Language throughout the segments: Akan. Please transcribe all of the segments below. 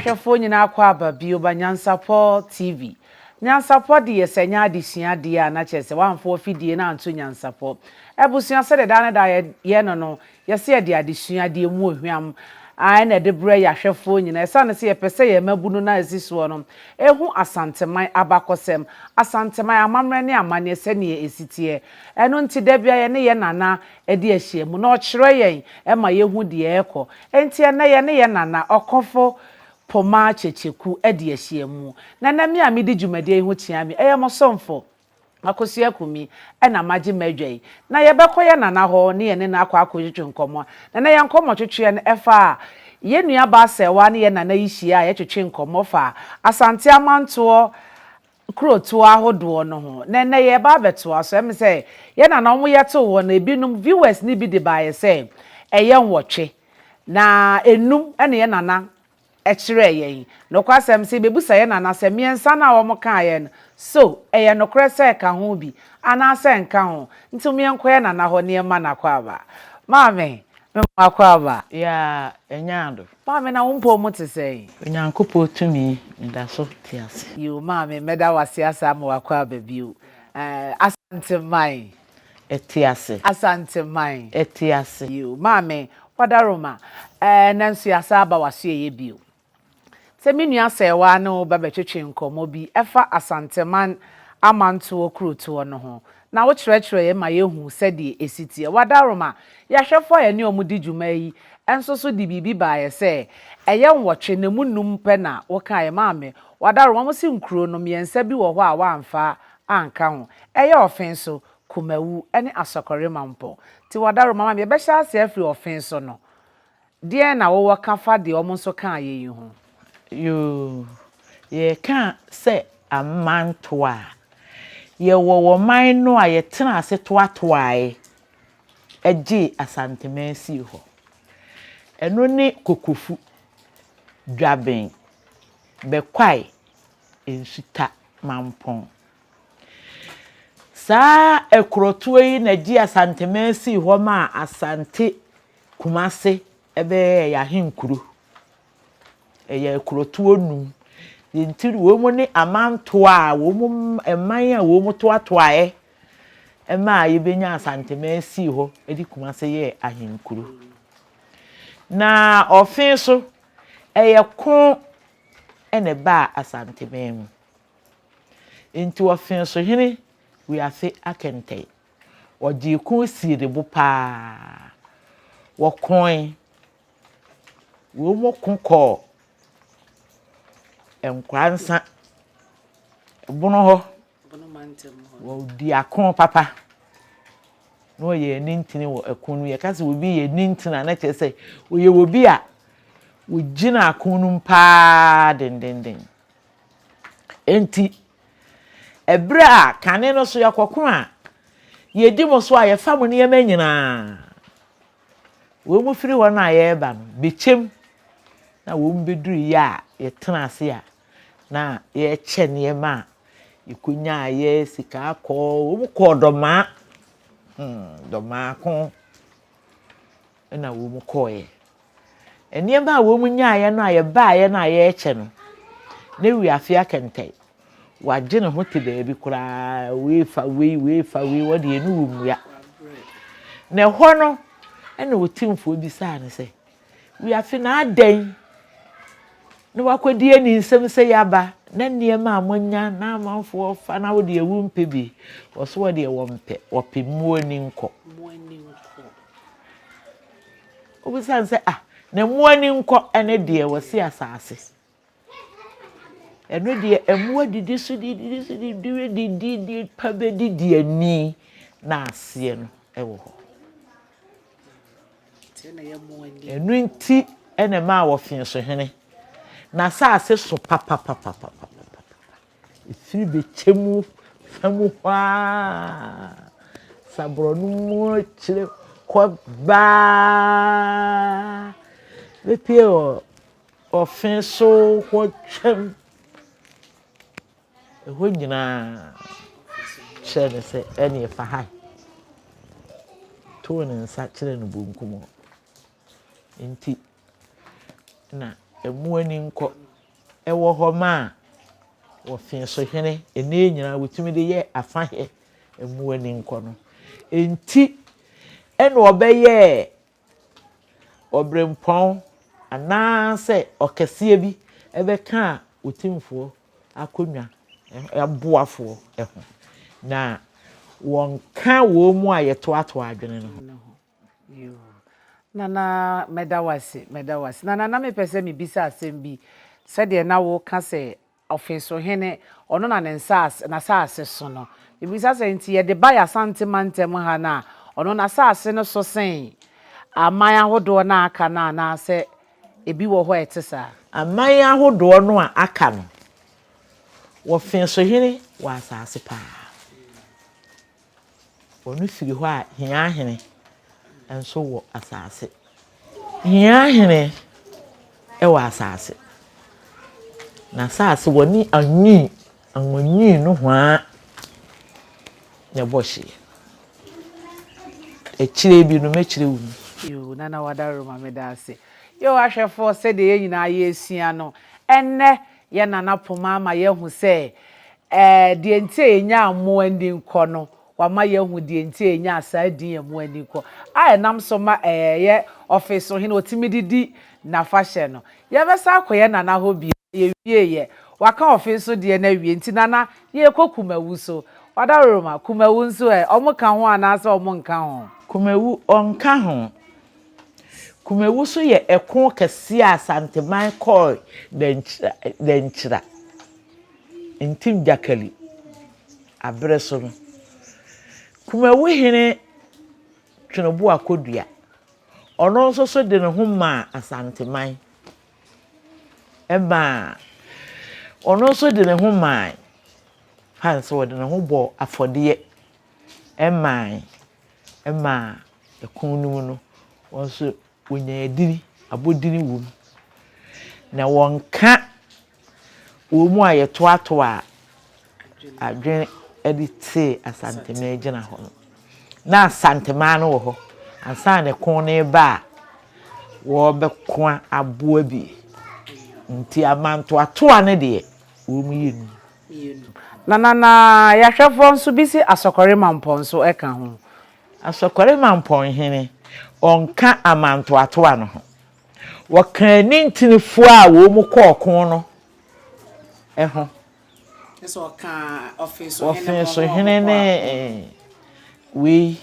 ahwɛfoɔ nyinaa akɔ aba bio ba Nyansapɔ TV. Nyansapɔ deɛ sɛ nyɛ adesua deɛ a na kyerɛ sɛ woamfa w'afidie no anto Nyansapɔ. Abusua sɛdeɛ daa ne daa yɛyɛ no no, yɛse yɛde adesua deɛ mu ohwam ara na ɛde brɛ yɛn ahwɛfoɔ nyinaa. Ɛsiane sɛ yɛpɛ sɛ yɛn mmabunu no a ɛsi soɔ no hu Asanteman abakɔsɛm, Asanteman amammerɛ ne amanneɛ sɛdeɛ ɛsi teɛ. Ɛno nti da biara yɛne yɛn Nana di ahyiamu na ɔkyerɛ yɛn ma yɛhu deɛ ɛrekɔ. Enti ɛnnɛ yɛne yɛn Nana, Ɔkɔfo Pomaa Kyekyeku adi ahyiamu. Na ɛnnɛ me a medi dwumadie yi ho kyea me, ɛyɛ mo somfo, Akosua Kumi, ɛna magye m'adwa yi. Na yɛbɛkɔ yɛn Nana hɔ ne yɛne no akɔ akɔtwetwe nkɔmmɔ. Na ɛnnɛ yɛn nkɔmmɔtwetweɛ no ɛfa yɛn nuabaa Sɛɛwaa ne yɛn Nana yi hyia a yɛtwetwe nkɔmmɔ fa Asante amantoɔ nkurotoɔ ahodoɔ no ho. Na ɛnnɛ yɛreba abɛtoa so. Ɛme sɛ yɛn nana wɔn yɛtoo wɔn no ebinom viewers no bi de baeɛ sɛ ɛyɛ nwɔtwe. Na enum ɛna yɛn nana kyerɛɛ yɛn. Nokwasɛm sɛ yɛbɛbusa yɛn nana sɛ mmiɛnsa no a wɔn kaeɛ no so ɛyɛ nokorɛ sɛ ɛka ho bi anaasɛ ɛnka ho. Nti mom yɛnkɔ yɛn nana hɔ na yɛmma no akwaaba. Maame, me ma akwaaba. Yaa, ɛnyɛ ado. Maame, na wo mpɔw mu te sɛn? Onyankopɔn tumi, meda so te ase. Yiw, maame, mɛda wo ase asan ama w'akɔ aba bio. Eh, Asanteman. Ɛte ase. Asanteman. Ɛte ase. Yiw, maame, Wadaroma, eh, nanso yɛasan aba w'asoɛeɛ bio. Sɛ me nua Sɛɛwaa ne wo ba bɛtwetwe nkɔmmɔ bi ɛfa Asanteman amantoɔ kurotoɔ no ho, na wo kyerɛkyerɛ yɛn ma yɛhu sɛdeɛ ɛsi teɛ. Wadaroma, yɛahwɛfoɔ a yɛne wɔn di dwuma yi nso so de biribi baeɛ sɛ ɛyɛ nwɔtwe na ɛmu nnum pɛ na wokaeɛ. Maame, Wadaroma, wɔse nkuro no mmiɛnsa bi wɔ hɔ a woamfa anka ho. Ɛyɛ Ɔfen so, Kumawu ne Asɔkɔre Mampɔn. Nti Wadaroma, maame, yɛbɛhyɛ aseɛ afiri Ɔfen so no. Deɛn na wowɔ ka fa deɛ wɔn nso kaeɛ yi ho? Yoo, yɛreka sɛ amantoa a, yɛwɔ wɔ man no a yɛtenaa ase toatoaeɛ gyee Asanteman sii hɔ. Ɛno ne Kokofu, Dwaben, Bɛkwae, Nsuta, Mampɔn. Saa akurɔtoɔ yi na ɛgyee Asanteman sii hɔ maa Asante Kumase bɛyɛɛ yɛn ahenkuro. Ɛyɛ akurotoɔ num. Deɛ nti no wɔn ne amantoɔ a wɔn mman a wɔn toatoaeɛ maa yɛbɛnya Asanteman sii hɔ de Kumase yɛɛ ahenkuro. Na ɔfe so ɛyɛ ko na ɛbaa Asanteman mu. Nti ɔfe so hene Wiafe Akɛntɛn Wɔgyee ko sii ne bo paa. Wɔkoe. Wɔn ko kɔɔ Nkoransa bono hɔ. Wɔdii ako papa. Na wɔyɛ anintini wɔ ɛko no mu. Yɛka sɛ obi yɛ anintini a, na kyerɛ sɛ ɔyɛ obi a ɔgyina ako no mu paa dendenden. Enti, ɛberɛ a kane no so yɛkɔko a, yɛdi mo so a yɛfa mo nneɛma nyinaa. Wɔn mu firi hɔ no a yɛreba no, bɛkyɛm na wɔn bɛduru yɛ a yɛtena ase a na yɛrekyɛ nneɛma a yɛkɔnyaeɛ, sika akɔɔ, wɔn kɔɔ dɔmaa, hmm, dɔmaa ko na wɔn kɔɔeɛ. Nneɛma a wɔnyaeɛ no a yɛbaeɛ no a yɛrekyɛ no, na Wiafe akɛntɛn. Wagye ne ho te baabi koraa, wei fa wei, wei fa wei, wɔde ɛno wɔ mmua. Na ɛhɔ no, ɛna Otumfoɔ bisaa no sɛ, Wiafe na adɛn na wakɔdi ani nsɛm sɛ yɛaba na nneɛma a moanya na amanfoɔ fa na wo deɛ wompɛ bi? Ɔso wɔ deɛ wɔmpɛ, wɔpɛ mmoa ani nkɔ. Wobisa no sɛ, Ah, na mmoa ani nkɔ ne deɛ wɔsi asase? Ɛno deɛ mmoa didi so didi so didi didi nipa bɛdidi ani na aseɛ no wɔ hɔ. Ɛno nti na ɛmaa wɔfee so hene. N'asase so papapapapapa. Ɛfiri bɛkyɛ mu fa mu hɔ ara, sa borɔno mu akyire kɔ baa bɛpue wɔ ɔfe so hɔ twam. Ɛhɔ nyinaa kyerɛ no sɛ ɛneɛ fa ha. Too ne nsa kyerɛ no bonkum hɔ. Nti na ɛmu ani nkɔ. wɔ hɔ maa Wɔfeesohene, ɛnnɛ yi nyinaa wɔtumi de yɛ afahɛ mmoa ni nkɔ no. Enti ɛna ɔbɛyɛɛ ɔberempɔn anaasɛ ɔkɛseɛ bi bɛkaa Otumfoɔ akonnwa aboafoɔ ho. Na wɔnka wɔn mu a yɛtoatoa adwene no ho. Yoo. Nana mɛda wo ase, mɛda wo ase. Nana na mepɛ sɛ mebisa asɛm bi. Sɛdeɛ na woka sɛ Ɔfesohene, ɔno na ne nsaase, n'asaase so no. Mebisa sɛ nti yɛde ba yɛ Asante mantam ha no a, ɔno n'asaase no so sen aman ahodoɔ no a aka no anaasɛ ebi wɔ hɔ a ɛte saa? Aman ahodoɔ no a aka no, Ɔfesohene wɔ asaase paa. Ɔno firi hɔ a, Hiahene nso wɔ asase. Hiahene wɔ asase. N'asase wɔne Anwii, Anwonwii nohoa na ɛbɔ hyeɛ. Akyire bi no mɛkyerɛ wo mu. Yoo Nana Wadaroma meda ase. Yoo ahwɛfoɔ sɛdeɛ yɛn nyinaa yɛresua no ɛnnɛ yɛn Nana Poma ama yɛahu sɛ Ɛɛ, deɛ nti a yɛnyaa mmoa ani nkɔ no, wama yɛahu deɛ nti a yɛnyaa saa din yɛn mmoa ani nkɔ, a ɛnam so ma ɛyɛ ɔfesohene, ɔtumi de di n'afahyɛ no. Yɛbɛsan akɔ yɛn nana hɔ bio, yɛwieeɛ. Waka ɔfeso deɛ no awie, nti nana, yɛrekɔ Kumawu so. Wadaworoma, Kumawu nso ɛ, wɔka ho anaasɛ wɔnka ho? Kumawu, ɔnka ho. Kumawu nso yɛ ɛko kɛseɛ a Asanteman kɔɔ Dankyira, Dankyira. Ntim Gyakali aberɛ so no, Kumawu hene Tweneboa Kodua, ɔno nso so de ne ho maa Asanteman. Ɛmaa ɔno nso de ne ho maae, fa no sɛ ɔde ne ho bɔɔ afɔdeɛ maae maa ɛko no mu no, wɔn nso wɔnyaa edin, abodin wɔ mu. Na wɔnka wɔn mu a yɛtoatoaa adwene de tee Asanteman gyina hɔ no. Na Asanteman no wɔ hɔ ansa na ɛko no reba a wɔrebɛko aboa bi. Nti amantoatoa no deɛ, wɔn yɛ num. Na na na yɛahwɛfoɔ nso bi se Asɔkɔre Mampɔn nso ka ho. Asɔkɔre Mampɔn hene, ɔnka amantoatoa no ho. Wɔkaa anintinifoɔ a wɔn kɔɔ ɔko no ho. Ɔfeesohene ne wei,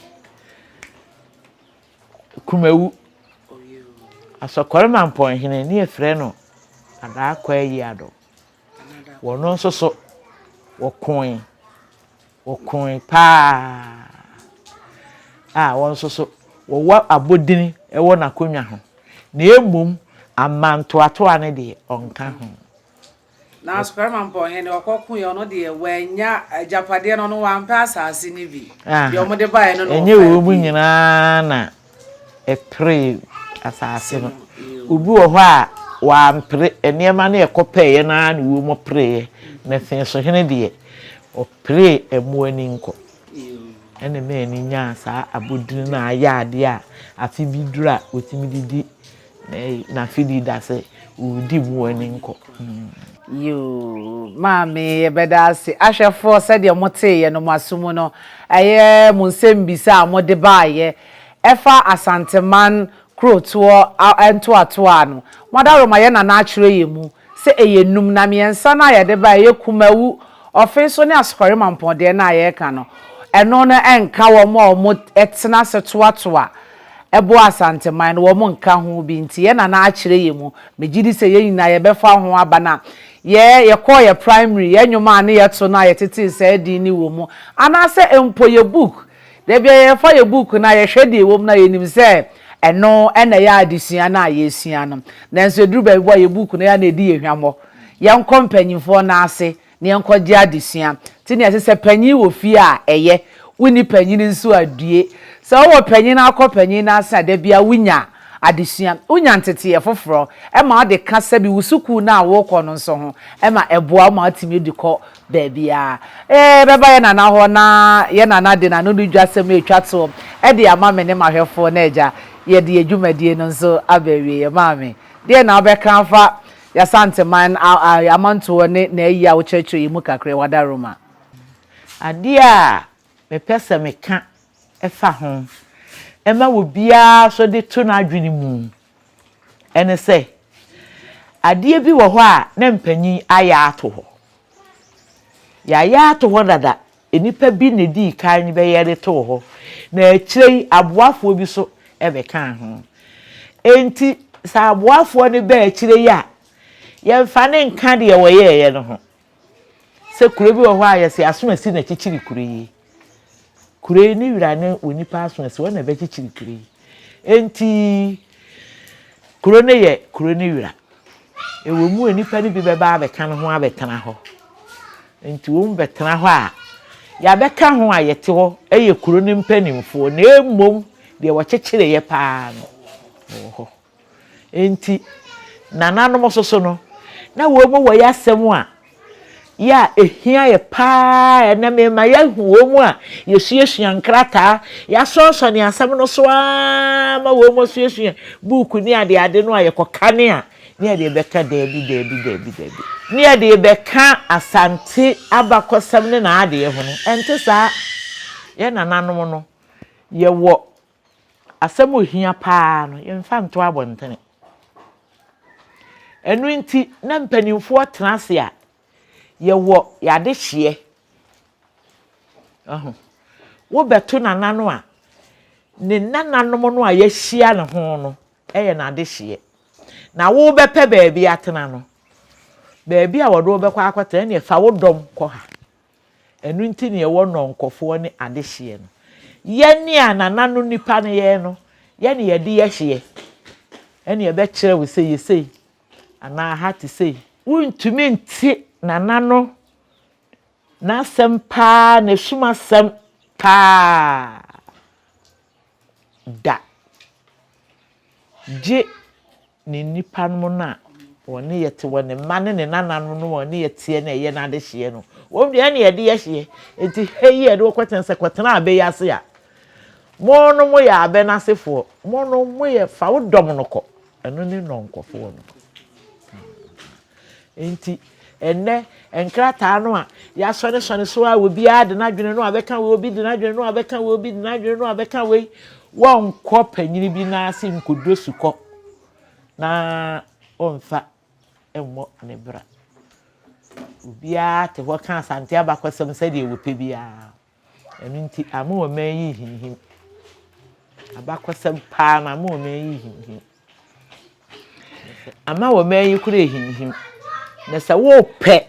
Kumawu. Asɔkɔre Mampɔnhene ne yɛfrɛ no Adaakwa Ayiado. Wɔn nso so, wɔkoe. Wɔkoe paa a wɔn nso so wɔwɔ abodin wɔ n'akonnwa ho, na mmom amantoatoa no deɛ, ɔnka ho. Na Asukwarima Mpɔhene ɔkɔkoeɛ, ɔno deɛ wannya agyapadeɛ no, ɔno wampɛ asase no bi. Deɛ wɔde baeɛ no na Ɛnyɛ ɔfaa wɔn bi. nyinaa na ɛperee asase no. Obi wɔ hɔ a, wampere, nneɛma no a ɛkɔpɛeɛ no ara na wɔpereeɛ. Na Feesohene deɛ, Ɔperee mmoa ani nkɔ. Ɛna ɛmaa ani nyaa saa abodini no a ayɛ adeɛ a afe bi duru a ɔtumi de di n'afedi da sɛ ɔredi mmoa ani nkɔ. Yoo maame yɛbɛda ase. Ahwɛfoɔ sɛdeɛ mo teeɛ no mo aso mu no ɛyɛ mo nsɛmbisa a mo de baeɛ ɛfa Asanteman kurotoɔ ntoatoa ano. Mo adaworoma yɛ nana akyerɛ yɛn mu sɛ ɛyɛ num, na miɛnsa no a yɛde baeɛ ɛyɛ Kumawu, Ɔfe so ne Asukɔre Mampɔn deɛ no a yɛreka no, ɛno no ɛnka wɔn a wɔn tena ase toatoa boa Asanteman no, wɔn nka ho bi, nti yɛn nana akyerɛ yɛn mu, megye di sɛ yɛn nyinaa yɛbɛfa ho aba na yɛ yɛkɔɔ yɛ primary, yɛn nnwom a ne yɛto no a yɛtetee saa din no wɔ mu, anaasɛ mpo yɛ book Da biara yɛfa yɛn book no a, yɛhwɛ deɛ ɛwɔ mu no a, yɛnim sɛ ɛno na ɛyɛ adesua no a yɛresua no. Nanso ɛduru baabi a, yɛn book no yɛ a na ɛdi yɛn hwammɔ. Yɛnkɔ mpanimfoɔ no ase na yɛnkɔgye adesua. Nti na yɛse sɛ panin wɔ fie a, ɛyɛ. Wonni panin nso a, due. Sɛ wowɔ panin na wokɔ panin no ase a, da biara wonya adesua. Wonya nteteeɛ foforɔ ma wode ka sɛbi wo sukuu no a worekɔ no nso ho ma ɛboa wo ma wotumi de kɔ baabiara. Ee, bɛba yɛn nana hɔ na yɛn nana de n'ano no dwasɛm a ɛtwa toɔ de ama me ne m'ahwɛfoɔ na agya, yɛde yɛn dwumadie no nso aba awieeɛ. Maame, deɛn na wobɛka afa Y'Asanteman amantoɔ ne n'ayi a wokyerɛkyerɛ yɛn mu kakra yi, Wadaroma. Adeɛ a mepɛ sɛ meka fa ho ma obiara nso de to n'adwene mu ne sɛ, adeɛ bi wɔ hɔ a na mpanin ayɛ ato hɔ. Yɛayɛ ato hɔ dada, nnipa bi na ɛdii kan bɛyɛ de too hɔ, na akyire yi aboafoɔ bi nso bɛkaa ho. Enti sɛ aboafoɔ no ba akyire yi a, yɛmfa no nka deɛ wɔyɛeɛ no ho. Sɛ kuro bi wɔ hɔ a yɛse asomasi na ɛkyekyere kuro yi. Kuro yi ne wura ne onipa asomasi, wɔn na ɛbɛkyekyere kuro yi. Enti kuro no yɛ kuro no wura. Ɛwɔ mu a nnipa no bi bɛba abɛka ne ho abɛtena hɔ. Enti wɔn bɛtena hɔ a, yɛabɛka ho a yɛte hɔ yɛ kuro no mpanimfoɔ na mmom deɛ wɔkyekyereeɛ paa no wɔ hɔ. Enti, nananom nso so no, na wɔn wɔ yɛ asɛm a yɛ a ehia yɛ paa ɛnɛ mema yɛahu wɔn a yɛsuasua nkrataa, yɛasɔnsɔne asɛm no so ara ma wɔn asuasua buuku ne adeade no a yɛkɔkane a, ne yɛde bɛka daabi, daabi, daabi, daabi. Ne yɛde bɛka Asante abakɔsɛm ne n'adeɛ ho no, ɛnte saa. Yɛn nananom no, yɛwɔ Asɛm a ohia paa no, yɛmfa nto abɔntene. Ɛno nti, na mpanimfoɔ tena ase a, yɛwɔ yɛn adehyeɛ. Wahu? Wobɛto nana no a, ne nananom no a yɛahyia ne ho no yɛ n'adehyeɛ. Na wobɛpɛ baabi atena no, baabi a wɔde wo bɛkɔ akɔtena, ɛnneɛ fa wo dɔm kɔ ha. Ɛno nti na yɛwɔ nnɔnkɔfoɔ ne adehyeɛ no. Yɛn a nananom nnipa no yɛn no, yɛn na yɛde yɛ hyeɛ. Ɛna yɛbɛkyerɛ wo sɛ yɛ sei anaa ha te sei. Wontumi nte nana no n'asɛm paa, n'asum asɛm paa da. Gye ne nnipa nom no a wɔne yɛ te, wɔ ne mma ne ne nananom no wɔne yɛ teɛ na ɛyɛ n'adehyeɛ no, wɔn deɛ ɛne yɛde yɛ hyeɛ. Enti ha yi a yɛde wo kɔtena sɛ kɔtena abɛ yi ase a, mo no mo yɛ abɛ no asefoɔ, mo no mo yɛ fa wo dɔm no kɔ, ɛno ne nnɔnkɔfoɔ no. Enti ɛnnɛ nkrataa no a yɛasɔnesɔne so a obiara de n'adwene no abɛka wei, obi de n'adwene no abɛka wei, obi de n'adwene no abɛka wei, wɔnkɔ panyini bi nan ase nkɔdɔ sukɔ na ɔmfa mmɔ ne bra. Obiara te hɔ ka Asante abakɔsɛm sɛdeɛ wɔpɛ biara. Ɛno nti ama ɔman yi rehinhim. Abakɔsɛm paa no ama ɔman yi rehinhim. Ama ɔman yi koraa rehinhim. Na sɛ worepɛ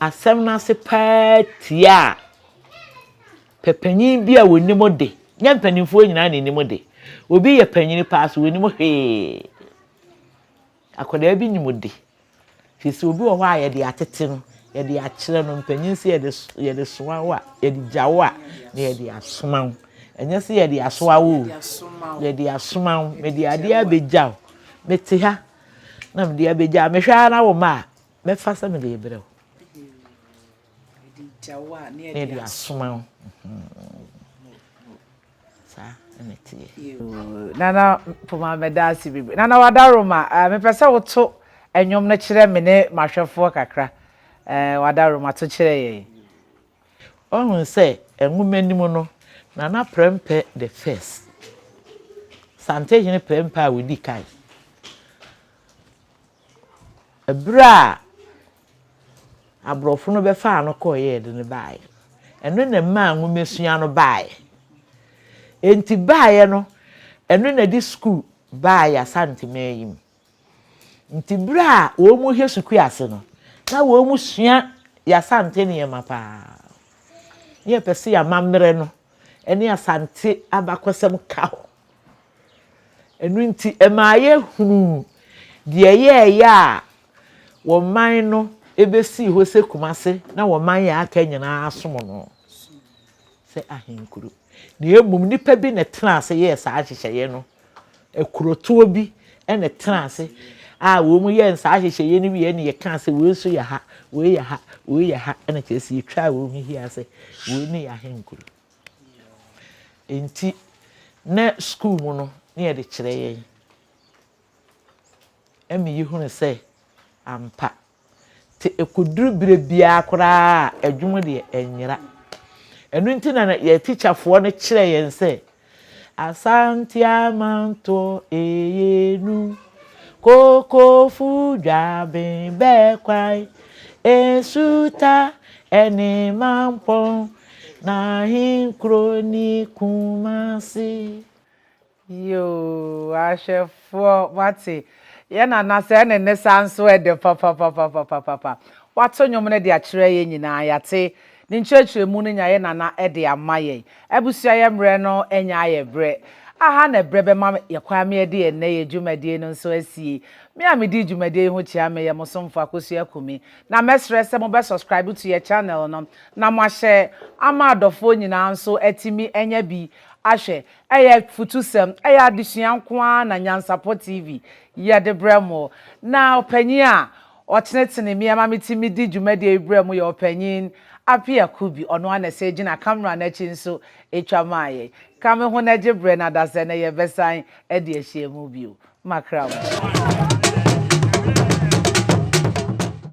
asɛm no ase paa tie a, pɛ panin bi a ɔnim de. Nyɛ mpanimfoɔ nyinaa na ɛnim de. Obi yɛ panin paa so ɔnim hwee. Akwadaa bi nim de. Firi sɛ obi wɔ hɔ a yɛde atete no, yɛde akyerɛ no, mpanyin sɛ yɛde yɛde soa wo a, yɛde gya wo a, na yɛde asoma wo. Ɛnyɛ sɛ yɛde asoa wo o, yɛde asoma wo. Mede adeɛ abɛgya wo. Mete ha na mede abɛgya wo. Mehwɛ ara na wo mma a, mɛfa sɛ mede rebrɛ wo. Na yɛde asoma wo. Saa na ɛteɛ. Yoo Nana Mpoma meda ase bebree. Nana Wadaroma eh, mepɛ sɛ woto nnwom no kyerɛ me ne m'ahwɛfoɔ kakra. Eh, Wadaroma to kyerɛ yɛn. Woahu sɛ nwoma no mu no, Nana Prempeh the first, Santehene Prempeh a ɔdi kan, Bere a aborɔfo no bɛfaa no kɔeɛ a yɛde no baeɛ no, ɛno na ɛmaa nwomasua no baeɛ. Enti baeɛ no, ɛno na ɛde sukuu baeɛ Asanteman yi mu. Nti berɛ a wɔrehwɛ sukuu ase no, na wɔresua yɛn Asante nneɛma pa ara. Na yɛpɛ sɛ yɛn amammerɛ no ne Asante abakɔsɛm ka hɔ. Ɛno nti, ɛmaa yɛhunuu deɛ ɛyɛeɛ a wɔn man no bɛsii hɔ sɛ Kumase na wɔn man a aka nyinaa som no sɛ ahenkuro. Na mmom nnipa bi na ɛtenaa ase yɛɛ saa nhyehyɛeɛ no. Akurotoɔ bi na ɛtenaa ase a wɔn yɛɛ saa nhyehyɛeɛ no wieɛ na yɛkaa sɛ wei nso yɛ ha, wei yɛ ha, wei yɛ ha, ɛna kyerɛ sɛ yɛtwaa wɔn ho hyiaa sɛ wei ne yɛn ahenkuro. Enti na sukuu mu no na yɛde kyerɛ yɛn. Ɛma yɛhunu sɛ. Ampa. Te ɛkɔduru berɛ biara koraa a, ɛdwom deɛ ɛnyera. Ɛno nti na yɛn tikyafoɔ no kyerɛ yɛn sɛ, Asante amantoɔ eyenu, Kokofu dwaben bɛkwae, Nsuta ɛne Mampɔn, N'ahenkuro ne Kumasi. Yoo ahwɛfoɔ moate yɛ nana sɛ ne ne sa nso ɛdɛ papapapapapapa wato nnwom no de akyerɛ yɛn nyinaa yɛate ne nkyerɛkyerɛmu no nya yɛ nana de ama yɛn abusua yɛ mmerɛ no anya ayɛ berɛ aha na ɛberɛ bɛma yɛ kwan ma yɛde ɛnnɛ yɛ dwumadie no nso asie me a medi dwumadie yi ho kyea me yɛ mo somfo Akosua Kumi na mɛsrɛ sɛ mobɛ subscribe to yɛ channel no na moahyɛ ama adɔfoɔ nyinaa nso atumi anya bi ahwɛ Ɛyɛ afutusɛm, ɛyɛ adesua nko ara na Nyansapɔ TV yɛ de brɛ mo. Na ɔpanyin a ɔtenetene me ma metumi di dwumadie yi brɛ mo yɛ ɔpanyin Appiah Kubi. Ɔno ara na ɛsɛ gyina camera no akyi nso twa maa yɛn. Ka me ho na gye brɛ na dasɛ na yɛbɛsan de ahyia mu bio. Makra mo.